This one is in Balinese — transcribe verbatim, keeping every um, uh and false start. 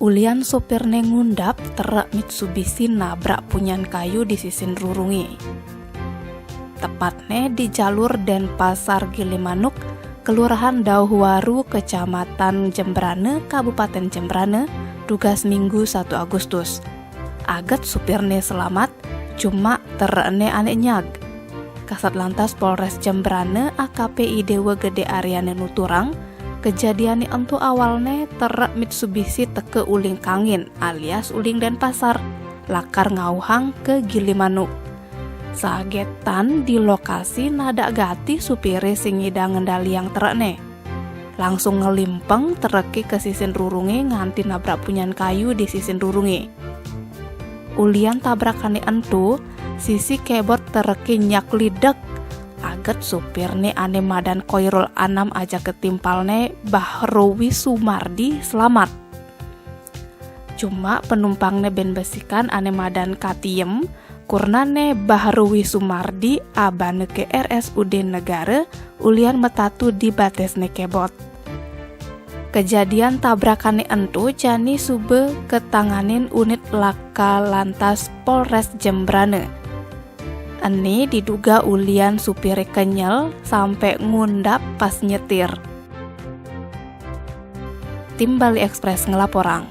Ulian supirne ngundap trek Mitsubishi nabrak punyan kayu di sisin rurunge. Tepatne di jalur Denpasar Gilimanuk, Kelurahan Dauhwaru, Kecamatan Jembrane, Kabupaten Jembrane, dugas Minggu satu Agustus. Aget supirne selamat, cuma trekne ane nyag. Kasat Lantas Polres Jembrane A K P I Dewa Gede Aryane nuturang, kejadiane ento awalne trek Mitsubishi teke uling Kangin alias uling Denpasar, lakar ngauhang ke Gilimanuk. Sagetan di lokasi nadeak gati supire sing ngidang ngendaliang trekne. Langsung ngelimpeng treke ke sisin rurunge nganti nabrak punyan kayu di sisin rurunge. Ulian tabrakane ento, sisi kebot treke nyakli dek. Aget supirne ane madan Koirul Anam ajaka timpalne Bah Rowi Sumardi selamat. Cuma penumpangne ben besikan ane madan Katiem, kurnane Bah Rowi Sumardi abane ke R S U D Negara, ulian metatu di batesne kebot. Kejadian tabrakane ento jani suba ketanganin unit laka lantas Polres Jembrane. Ene diduga ulian supire kenyel sampe ngundap pas nyetir. Tim Bali Express ngelaporang.